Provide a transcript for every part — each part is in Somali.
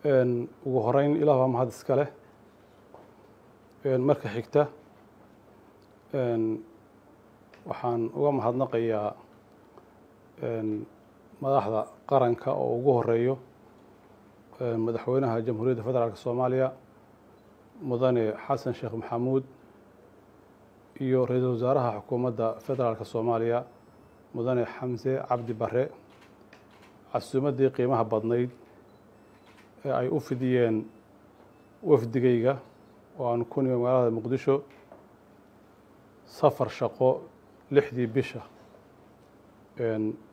Ugu horeyn, Ilaah baa mahad iska leh. Marka xigta, waxaan uga mahadnaqayaa madaxda qaranka oo ugu horeeyo Madaxweynaha Jamhuuriyadda Federaalka Soomaaliya, Mudane Xasan Sheekh Maxamuud, iyo Ra-iisul Wasaaraha Xukuumadda Federaalka Soomaaliya, Mudane Xamse Cabdi Bare, casuumaddii qiimaha badnayd ee ay u fidiyeen wafdigayga oo aan ku nimi magaalada Muqdisho safar shaqo 6dii bisha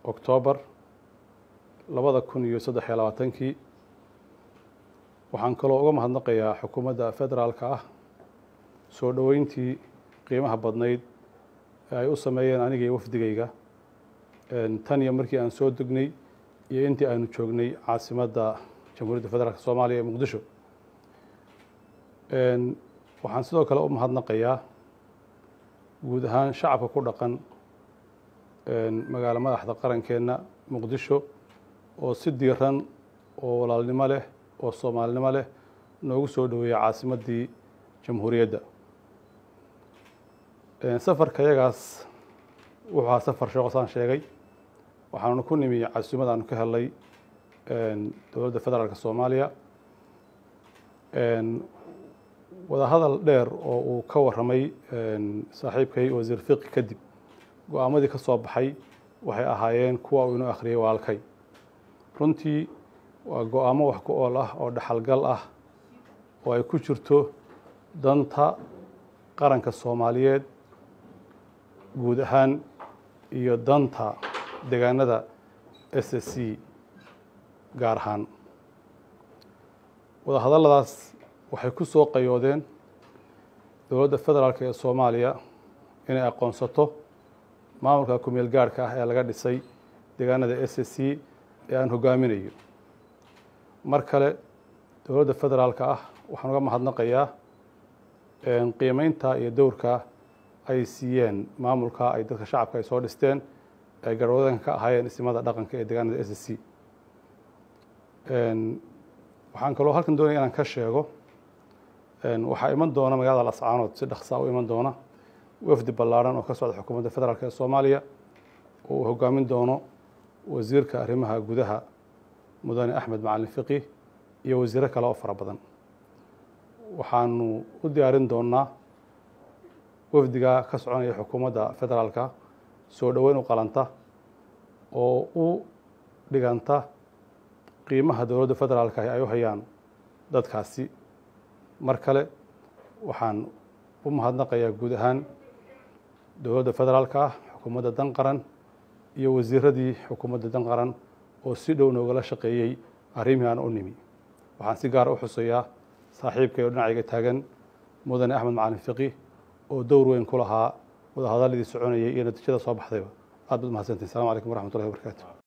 Oktoobar 2023-kii. Waxaan kaloo uga mahadnaqayaa xukuumadda federaalka ah soo dhoweyntii qiimaha badnayd ee ay u sameeyeen aniga iyo wafdigayga tan iyo markii aan soo degnay iyo intii aanu joognay caasimadda Jamhuuriyadda Federaalka Soomaaliya ee Muqdisho. Waxaan sidoo kale u mahadnaqayaa guud ahaan shacabka ku dhaqan magaalo madaxda qarankeenna Muqdisho oo si diiran oo walaalnimo leh oo soomaalinimo leh noogu soo dhoweeyey caasimaddii jamhuuriyadda. Safarka yagaas wuxuu ahaa safar shaqo, saan sheegay. Waxaanu ku nimi casuumad aanu ka helnay dowladda federaalka Soomaaliya. Wadahadal dheer oo uu ka warramay saaxiibkay Wasiir Fiqi kadib, go-aamadii ka soo baxay waxay ahaayeen kuwa uu inoo akhriyay walaalkay. Runtii waa go-aamo wax ku ool ah oo dhaxalgal ah oo ay ku jirto danta qaranka Soomaaliyeed guud ahaan iyo danta deegaanada SSC gaar ahaan. Wadahadalladaas waxay ku soo qayoodeen dowladda federaalka ee Soomaaliya inay aqoonsato maamulka kumeel gaarhka ah ee laga dhisay deegaanada SSC ee aan hogaaminayo. Mar kale, dowladda federaalka ah waxaan uga mahadnaqayaa qiimeynta iyo dowrka ay siiyeen maamulka ay dadka shacabka ay soo dhisteen ee garwadanka ka ahaayeen isimada dhaqanka ee deegaanada SSC. Waxaan kaloo halkan doonaya inaan ka sheego, waxaa iman doona magaalada Lascaanood si dhaqsaa u iman doona wafdi ballaaran oo ka socda xukuumadda federaalka ee Soomaaliya oo uu hogaamin doono Wasiirka Arrimaha Gudaha, Mudane Axmed Macalin Fiqi, iyo wasiiro kale oo fara badan. Waxaanu u diyaarin doonaa wafdiga ka soconaya xukuumadda federaalka soo dhoweyn u qalanta oo u dhiganta qiimaha dowladda federaalka ay u hayaan dadkaasi. Mar kale, waxaan u mahadnaqayaa guud ahaan dowladda federaalka ah, xukuumadda dan qaran iyo wasiiradii xukuumadda dan qaran oo si dhow noogala shaqeeyey arrimihii aan u nimi. Waxaan si gaara u xusayaa saaxiibkay oo dhinacayga taagan, Mudane Axmed Macalin Fiqi, oo dowr weyn ku lahaa wadahadalladii soconayay iyo natiijada soo baxdayba. Aad baad mahadsantiin. Salamu calaykum waraxmatullahi wabarakaatu.